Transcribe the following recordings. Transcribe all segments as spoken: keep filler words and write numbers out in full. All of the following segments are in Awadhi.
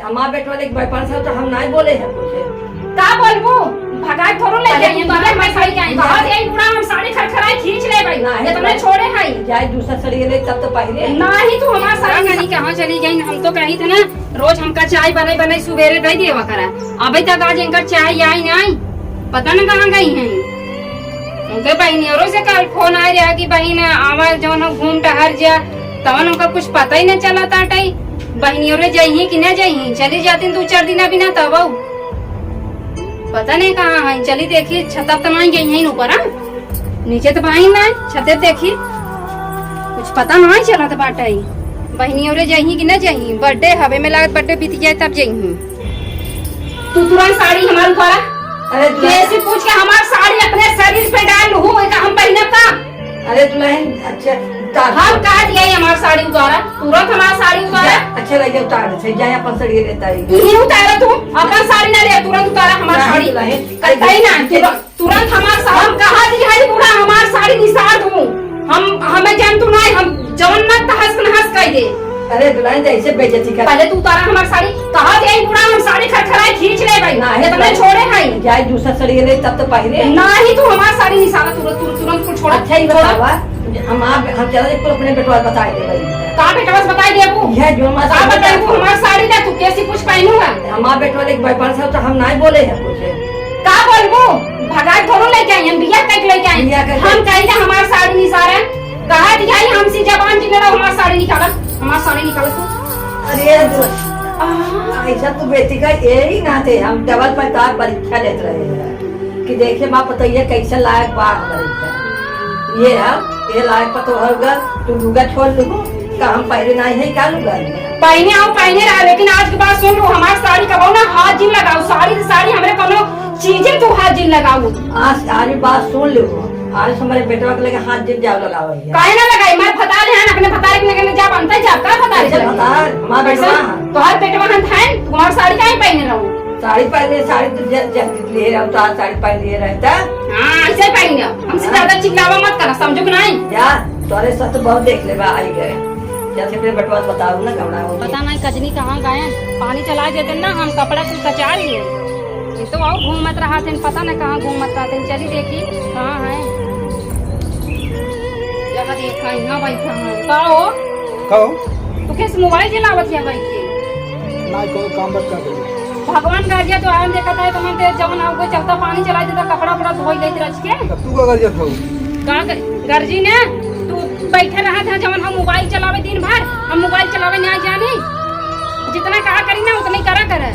हमार बेटवा लेके भाई पाँच साल तो हम नाहीं बोले हैं कुछ। का बोलबू? भगाए थोड़ो ले अरे जाई, हम तू बाहर में साड़ी आई। कहा दे बूढ़ा, हम साड़ी खरखराई खींच ले भाई। नाहीं, इतना तो छोड़े हैं। जाए दूसरा साड़ी ले तब तो पहले। नाहीं, तू हमार साड़ी का नहीं, कहाँ चली गई? हम तो कही थे ना, रोज हमका चाय बनाई बनाई सुबेरे दे देवा करा। अबे तक आज इनका चाय आई नाहीं, पता न कहाँ गई हैं। उनके बहिनियरो से कल फोन आ रहा कि बहिन आवा, जौन हो घूम टहर जा, तवन उनका कुछ पता ही न चला ताटे। बहिनियरो जइही कि न जइही, चली जाती दो चार दिन अभी ना तब। पता नहीं कहाँ है, चली देखी छत तो नहीं गई है ऊपर, हाँ? नीचे तो भाई ना, छते देखी, कुछ पता नहीं चलत बाटे। बहिनियरो जइही कि न जइही, बर्थडे हवे में लागत, बर्थडे बीत जाए तब जइही। तू तुरंत साड़ी हमार उतारा। अरे दुल्हन कैसे पूछ के हमार साड़ी अपने शरीर पे डाल लूँ, एका हम पहिनब का? अरे दुल्हन, अच्छा, उतार। हम कहा दिया ये हमार साड़ी उतारा, तुरंत हमार साड़ी उतारा। जा, अच्छा लगे उतार दे, जाए अपन साड़ी लेता है। इही उतारा तू, अपन साड़ी ना ले, तुरंत उतारा हमार नहीं साड़ी। दुल्हन, कतई ना, तू तुरंत हमार सा-, हम कहा दी है बूढ़ा, हमार साड़ी निसार दू। हम, हमें जान तू नहीं, हम जवन मत हंस न हंस कह दे। अरे दुल्हन, जैसे बेइज्जती कर। पहले तू उतारा हमार साड़ी, कहा दी है बूढ़ा, हम साड़ी खरखराई खींच ले भाई। ना, है इतने दुल्हन। छोड़े हैं। जाए दूसरा साड़ी ले, तब तो पहले। ना ही तू हमार साड़ी निसारा, तुरंत, तुरंत, तुरंत कुछ छोड़ा। अच्छा, ही छोड़ा। बतावा, हम आप, हम चला एक अपने बेटवा बताए दे भाई। का बेटवा से बताए दे अबू? यह जो हमार का साड़ी बताए तू? हमार साड़ी ना, तू कैसी कुछ पहनूंगा? हमार बेटवा लेके भाई पाँच साल तो हम नहीं बोले हैं कुछ। का बोलबू? भगाए थोड़ो लेके आई, हम बियाह करके लेके आई। बियाह करके हम कही ना हमार साड़ी निसारा, कहा दिखाई हमसे जबान जिन लड़ा, हमार साड़ी निकाला, हमार साड़ी निकाला तू। अरे दो-, आ। ऐसा तू बेटी का यही नाते हम डबल पड़ताल परीक्षा लेत रहे हैं कि देखे माँ पतैया कैसे लायक बा हमारे घर। ये है, ये लायक पतो होगा, तू लुगा छोड़ लू, का हम पहले नहीं है, का लुगा है? पहने आओ, पहने रहा, लेकिन आज के बाद सुन लो, हमार साड़ी कबो ना हाथ जिन लगाओ, साड़ी से साड़ी हमरे कोनो चीजें तू हाथ जिन लगाओ। आज, आज बात सुन लो, आज हमारे बेटवा के लगे हाथ जिन जाओ लगाओ है। काहे ना लगाई? मार भतार है, अपने भतार के लगे में जा बनता है, जा का भतार के कैसे लगे? भतार? हमार कैसे? बेटवा। तोहार बेटवा हन थाइन, तुम्हार साड़ी काहे पहने रहो? साड़ी पहने, साड़ी तो ज-, ज-, लिए रहो, तो आज साड़ी पहन लिए रहता। हाँ, ऐसे पहन जाओ। हमसे हाँ। ज्यादा चिल्लावा मत करा, समझो कि नहीं? जा, तोरे साथ तो बहुत देख लेबा, आई गए। जैसे फिर बेटवा बताओ ना, घबरा हो। पता नहीं कजनी कहाँ गए, पानी चला देते ना, हम कपड़ा कुल कचार लिए। ये तो आओ घूमत रहा थे, पता नहीं कहाँ घूमत रहा थे। चली देखी कहाँ है। यहाँ देखा, यहाँ बैठा है। का हो? का हो? तू कैसे मोबाइल चलावत है बैठ के? ना, कोनो काम बस कर दे। भगवान गरिया तो आन देखत है, तो मन ते जवन आओ कोई चलता पानी चला देता, कपड़ा उपड़ा धोई लेत रच के। तब तू का गरिया था? का ग-, गर्जी ने? तू बैठे रहा था, जवन हम मोबाइल चलावे दिन भर, हम मोबाइल चलावे ना जानी। जितना कहा करी ना, उतना ही करा करे।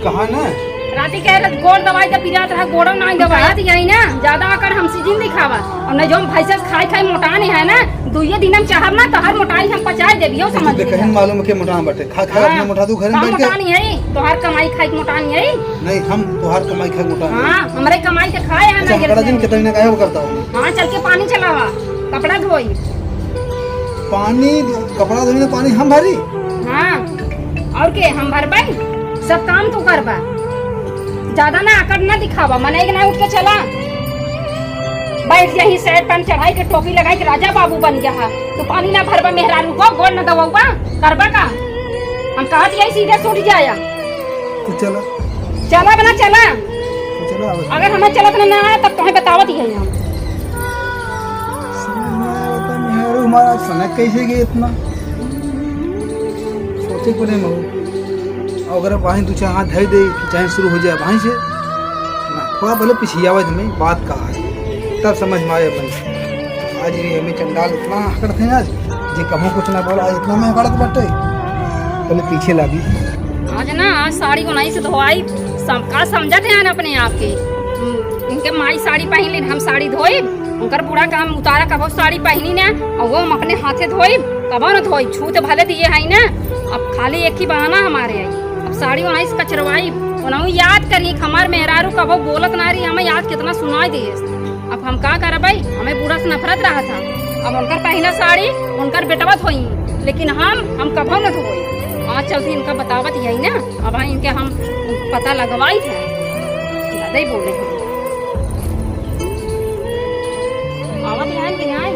कहा ना? राती कह रहे, "गोड़ दवाई दे, पिरात रहा, गोड़ो ना दवाई।" कहा तो यही ना, ज्यादा आकर हमसे जिन दिखावा। और नहीं जो हम भैंसे खाई खाई मोटाने हैं ना, दुइये दिन हम चाहब ना, तो हर मोटाई हम पचाए देबी, यो समझ ले। कहीं मालूम है के मोटान बाटे? खा, खा हाँ। अपने मोटा दू घर में हाँ, बैठ के। मोटानी है, तोहार कमाई खाई के मोटानी है। नहीं, हम तोहार कमाई खाई के मोटानी है। हाँ, हमरे कमाई के खाए हैं अच्छा, ना, हम कड़ा दिन के तरीने काहे वो करता हूँ? हाँ, चल के पानी चलावा, कपड़ा धोई। पानी, कपड़ा धोई ना, पानी हम भरी? हाँ, और के, हम भरबे, सब काम तू करबा। ज्यादा ना आकड़ ना दिखावा, मने एक ना उठ के चला। बैठ यही सेट पन चढ़ाई के टोपी लगाई के राजा बाबू बन गया है। तू पानी ना भरबा मेहरारू को, गोड़ ना दबाऊबा, करबा का? हम कहत यही सीधे सूट जाया। तो चला। चला बना चला। तो चला, अब अगर हमें चलत ना, ना आया तब तुम्हें बतावत ही है हम। समझ में आया बता मेहरारू हमारा अचानक कैसे गए इतना? सोचे को नहीं मऊ। अगर वहीं दो चार हाथ धर दे, चाहे शुरू हो जाए वहीं से। ना, थोड़ा पहले पिछियावे हमें, बात का है, तब समझ में आए भाई। आज ये हमें चंडाल इतना हकड़त हैं आज, जे कहूँ कुछ ना बोला, आज इतना में हकड़त बाटे, पहले पीछे लागी। आज ना, आज साड़ी को नहीं से धोआई, सम-, का समझत हैं अपने आप के। हम्म, इनके माई साड़ी पहन लेन, हम साड़ी धोई, उनकर बूढ़ा का हम उतारा कबो साड़ी पहनी ना, और वो हम अपने हाथे धोई, कबो ना धोई, छूत भले दिए है ना। अब खाली एक ही बहाना हमारे है, अब साड़ी ओनाई से कचरवाई, ओनाऊ याद करी कि हमार मेहरारू कबो बोलत ना रही, हमें याद कितना सुनाई दिए। अब हम का करबै, हमें बूढ़ा से नफरत रहा था। अब उनकर पहला साड़ी उनकर बेटवा धोई, लेकिन हम, हम कबो न धोई। आज चलते इनका बतावत यही ना, अब इनके हम पता लगवाई थे, ज्यादा ही बोले हैं। आवत यहाँ कि नहीं?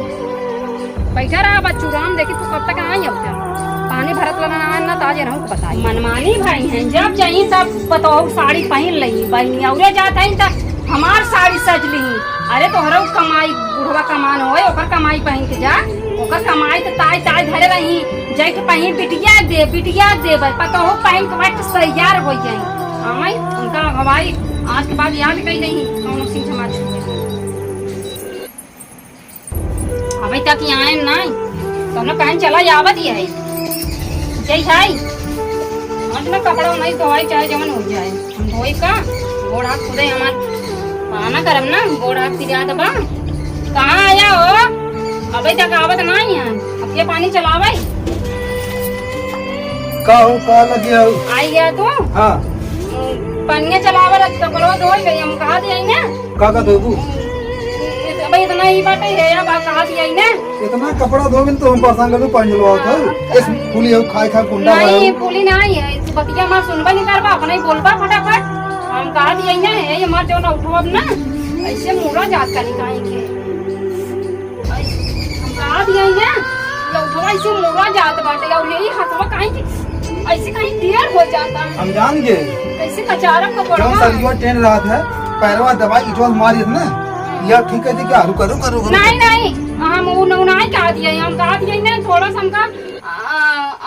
बैठा रहा बच्चू राम, देखी तू कब तक आई अब तक। पानी भरत वाला ना, ना ताजे रहूं के बताई। मनमानी भाई हैं, जब जाई तब पतोहू साड़ी पहिन लई, बहिनी औरे जात हईं त हमार साड़ी सज ली। अरे तोहरो कमाई, बुढ़वा कमान होए, ओकर कमाई पहिन के जा, ओकर कमाई त ताई ताई धरे रही, जाइके पहिन बिटिया दे, बिटिया दे, भाई पतोहू पहिन के बैठ तैयार हो जाई। आवाई, उनका हवाई आज के बाद याद कई नहीं, कौनो चीज हमार छूटे। अबे तक यहाँ आए नाई, तब न कहन चला आवत ही है। जय भाई, हम अपना कपड़ा नहीं धोवाई, चाहे जवन हो जाए, हम धोई का? गोड़ हाथ खुदे हमार पाना करम ना, गोड़ हाथ पिरात बा। कहाँ आया हो? अबे तक आवत नाई है, अब ये पानी चलावे। का हो, का लगे हो? आई गया तू? हाँ। पनिया चलावे लग, कपड़वा धोई गई, हम कहा दिया ही ना। का का धोबू? अबे इतना ही बाटे है, अब कहा दिया ही ना। इतना कपड़ा धोबिन तो हम परेशान कर दू, पानी चलवाओ था। हाँ। इस फूली हो, खाए खाए कुंडा नहीं, भरा हो। फूली नहीं है, इस बतिया मार सुनबा नहीं करबा, अपना ही बोलबा फटाफट। हम कहा दिया ही ना, ये मार जो ना उठो अब ना, ऐसे मुड़ा जात का निकाई के। ऐसे, हम कहा दिया ही ना, ये उठवा ऐसे मुड़ा जात बाटे, और यही हथवा कहीं की, ऐसे कहीं टेढ़ हो जाता है। हम जान गए। कैसे कचारम का जौन पड़वा। सरिया टेढ़ रहत है, पैरवा दबाई इटवा मारियत ना, या ठीक है, क्या रुका, रुका, रुका, रुका। नहीं, नहीं, हम उ न-, नहीं कहा दिया, हम कहा दिया ही ना, थोड़ा सा हमका, आ,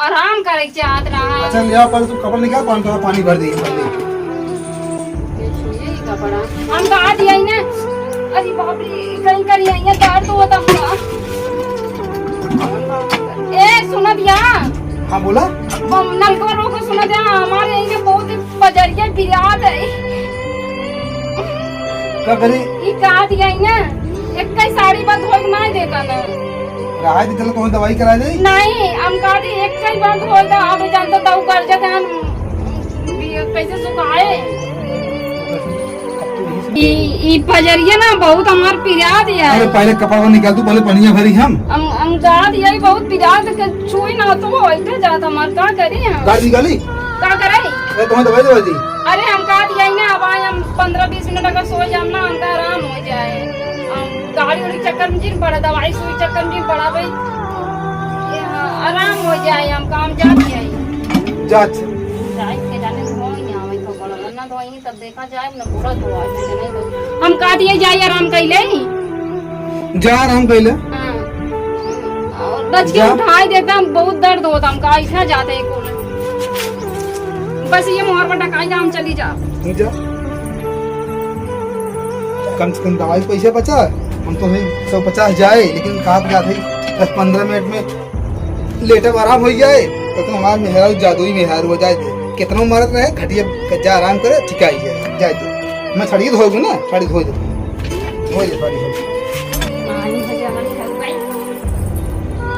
आराम करे के चाहत रहा। अच्छा, ले आओ, पहले तू कपड़ा निकाल, पानी, थोड़ा पानी भर दे, भर दे। ये छुइए ही कपड़ा। हम कहा दिया ही ना, अरे बाप रे, कहीं करी है, ये दर्द होता हमका। ए, सुना दिया? हाँ, बोला। हम नलकवा रोको, सुना दिया, हमारे यहीं के बहुत बजरिया पिरात है। का करी? ई कहा दिया ही ना, एक कई साड़ी बंद होई के नहीं देता ना। रहा है, चलो, तुम्हें दवाई करा दे। नहीं, हम कहा दी, एक कई बंद होई तो आप जानते तो कर जाते हम, कैसे सुखाए। ई, ई पजरिया ना बहुत हमार पिरात है। अरे पहले कपड़ा निकाल, तू पहले पनिया भरी हम। हम, हम कहा दिया, ई बहुत पिरात के छुई ना तो वो ऐसे जात हमार, का करी हम? गाड़ी निकाली? का करे? अरे तुम्हें दवाई दवाई दी। अरे हम कहा दिया ही ना, अब आए हम पन्द्रह बीस मिनट अगर सो जाम ना, हमका आराम हो जाए। हम गाड़ी उड़ी चक्कर में जिन पड़ा, दवाई सुई चक्कर में जिन पड़ा भाई, ये, हाँ, आराम हो जाए, हम काम जात जाए। जा, अच्छा। जाए के जाने धोई ना, वही तो बड़ा ना धोई, तब देखा जाए ना, पूरा धोआ के नहीं धोई। हम कहा दिए जाए, आराम कैले ही। जा, आराम कैले। हाँ। और बच के जा। उठाई देता, हम बहुत दर्द होता, हम कहा इतना जाते हैं कौन। बस ये मोहर पर टकाई जा, हम चली जा। जा। कम से कम दवाई पैसा बचा, हम तो है सौ पचास जाए, लेकिन कहा जात है दस पन्द्रह मिनट में लेटब आराम हो जाए, तो तुम हमारे मेहरारू जादुई मेहरारू हो जाए दे। कितना मरत रहे, खटिया जा आराम करे, ठीक आई जाए, जाए दे। मैं साड़ी धो दूँ ना, साड़ी धो दे, धो दे साड़ी, धो दे।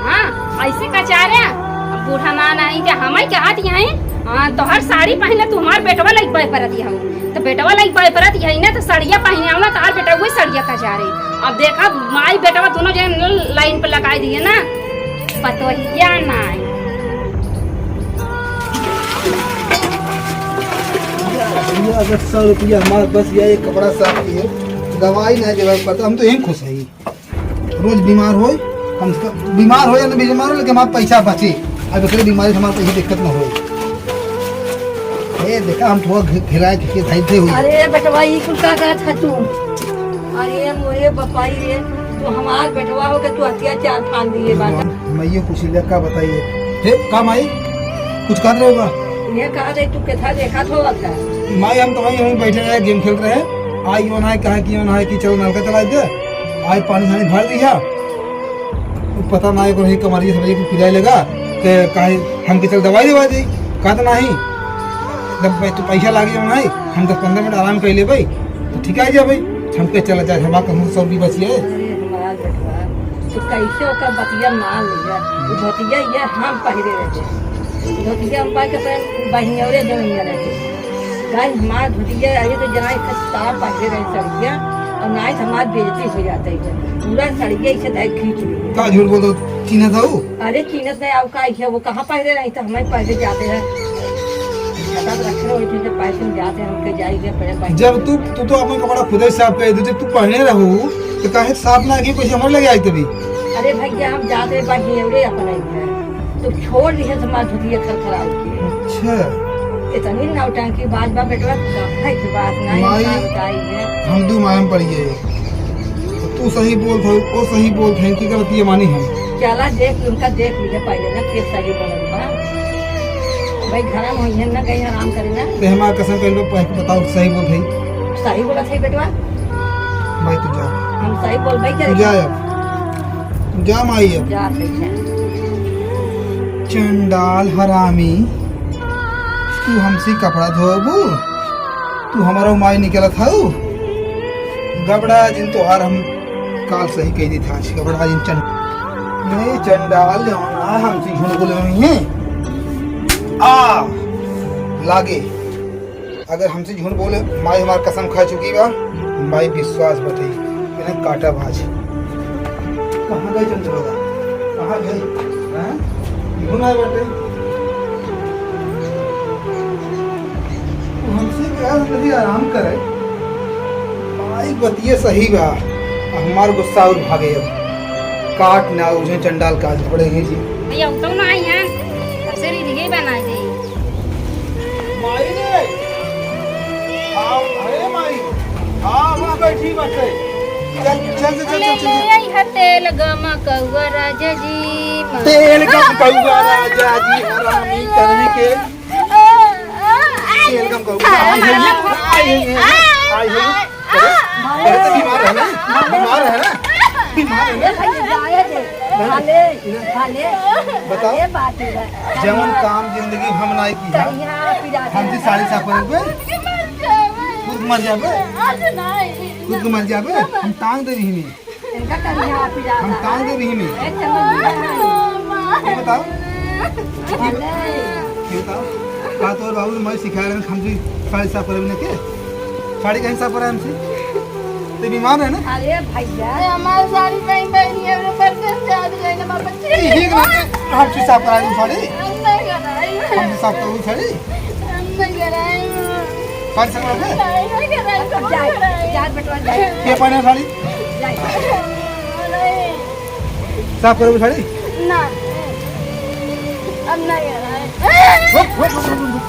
हाँ, ऐसे कचारे, अब बूढ़ा ना नहीं क्या हमारे क्या हाथ यहाँ है? हाँ, तोहर साड़ी पहनले तू हमार बेटवा लाइक बाय परत हूँ, तो बेटवा लाइक बाय परत यही ना, तो सड़िया पहने आओ ना, तार बेटा वही सड़िया कचारे। अब देखा, माई बेटवा दोनों जन लाइन पे लगाई दिए ना, पतोहिया नाई। भैया, अगर सौ रुपया हमारे पास या एक कपड़ा साफ किए, दवाई नहीं देवे पड़ता, हम तो यहीं खुश है। रोज बीमार होई, कम से कम बीमार होई या ना बीमार होई, लेकिन हमारा पैसा बचे। अब एकरे बीमारी से हमारा कोई दिक्कत ना होई। ए, देखा, हम थोड़ा घे-, घेराए के, के धाई थे हुई। अरे बेटवा, ई कुल का कहत है तू? अरे मोरे बपाई रे, तू हमार बेटवा हो के तू अत्याचार फान दिए बाटा। मैं ये पूछ लिया, का बताइए? हे, का माई? कुछ कहत रहोगा? ये कहा दे, तू कैसा देखा थो था? माई, हम तो वहीं, वहीं बैठे रहे, गेम खेलत रहे। आई योन है, कहा कि योन है कि चलो नलका चला दे। आई पानी सानी भर दिया। उ पता ना है, कोई कमरिया समझे कि पिराए लगा, के काहे हमके चल दवाई देवा दी, कहत नाही, जब पै-, तू पैसा लागे जब नाही, हम दस पन्द्रह मिनट आराम कर लेबै, तो ठीक आ जाबै, हमके चला जाए, हमार कहूँ सौ रुपये बचिए। अरे हमार बेटवा, तू कैसे ओकर बतिया मान लिया, उ बतिया ये हम पहिरे रहे, बतिया हम पाए के अपन बहिनियरे जवनिया रहे। गाय हमार धोतिया रहे तो जना एक साफ पहिरे रहे सड़िया, और ना ही हमार बेइज्जती हो जाता है, पूरा सड़िया इसे तय खींच ली। का झूठ बोल दो, चीन्हत हऊ? अरे चीन्हत नहीं, अब का है, वो कहाँ पहिरे रही तो हमें पहिरे जाते हैं। पता तो रखे हो, इतने पैसे में जाते हैं, हमके जाइए, पहले पहिरे। जब तू, तू तो अपन कपड़ा खुद ही साफ कर दे, जब तू पहने रहू, तो काहे साफ ना किए, पैसे हमारे लगे आई तभी। अरे भैया, हम जाते हैं, बहिनियरे अपना ही है। तो छोड़ दिहे तो मार धुतिया थरथराई के। अच्छा। इतनी नौटंकी बात बा बेटवा, कहे के बात नहीं, माई, काम का ही है। हम दू मायम पड़ी है। तो तू सही बोलत हो, वो सही बोलत है, इनकी गलती मानी हम। चला देख, उनका देख लीजिए पहले ना, के सही बोलत बा। भाई घर में होइहन ना, कहीं आराम करे ना। ते हमार कसम कइले, पह-, बताओ सही बोलत है। सही बोलत है बेटवा। भाई तू जा। हम सही बोल भाई तू जा अब। तू जा माई अब। जा सही है। चंडाल हरामी, तू हमसे कपड़ा धोबू? तू हमारा माई निकलत हऊ? गबड़ा जिन तोहार हम काल सही कह दी था, गबड़ा जिन चंड-, नहीं चंडाल जौन आ हमसे झूठ बोले हुई हैं। आ, लागे। अगर हमसे झूठ बोले, माई हमार कसम खा चुकी बा, माई विश्वास बटे, इन्हें काटा भाज। कहाँ गए चंचल दादा? कहाँ गए? हैं? झूठ आए बटे। तू हमसे कहा तभी आराम करे। माई बतिये सही बा, हमार गुस्सा और भागे अब। काट ना उसे चंडाल का झगड़े हैं जी। भैया, उतौ ना आई हैं, ऐसे रीढ़ गई बना दे। माई रे! आओ, अरे माई! आओ, वहाँ बैठी बाटे। चल, चल, चल, चल, ले चल, चल। ले आई है तेल गमकौआ राजा जी, मा- तेल गमकौआ राजा जी, हरामी करने के। तेल गमकौआ। आई है ये, आई है ये, आई है ये। अरे, अरे, तो बीमार है ना? बीमार है ना? बीमार है ना? अरे भाई, जाए दे। खा ले, खा ले। बताओ। अरे बात है। जवन काम जिंदगी हम ना किया। करिया पिरात हमसे है। साड़ी साफ करबे? खुद मर जाबे? आज नहीं। खुद मर जाबे? हम टांग दे रही नहीं। इनका करिया पिरात हम है। टांग दे रही नहीं। ए, चलो, ये बताओ। अरे। ये बताओ। का तोर बाबू मैं सिखा रहे हैं, हमसे साड़ी साफ करबे ना के? साड़ी कहीं साफ करा हमसे? ते बीमार है ना? अरे भैया। अरे हमारे साड़ी पहन पहन के अपने परदेस से आ जाएगा ना बच्चे। ये, ये ना, हम से साफ करा दूँ साड़ी? हम नहीं कराई। हम से साफ करा दूँ साड़ी? हम नहीं कराई। साड़ी साफ करा दे? नहीं, नहीं कराई, कौन कराई? जा, जा बेटवा, जा। ये पहने साड़ी? जा। नहीं। साफ करो साड़ी? ना। अब नहीं कराई। रुक, रुक, रुक, रुक, रुक।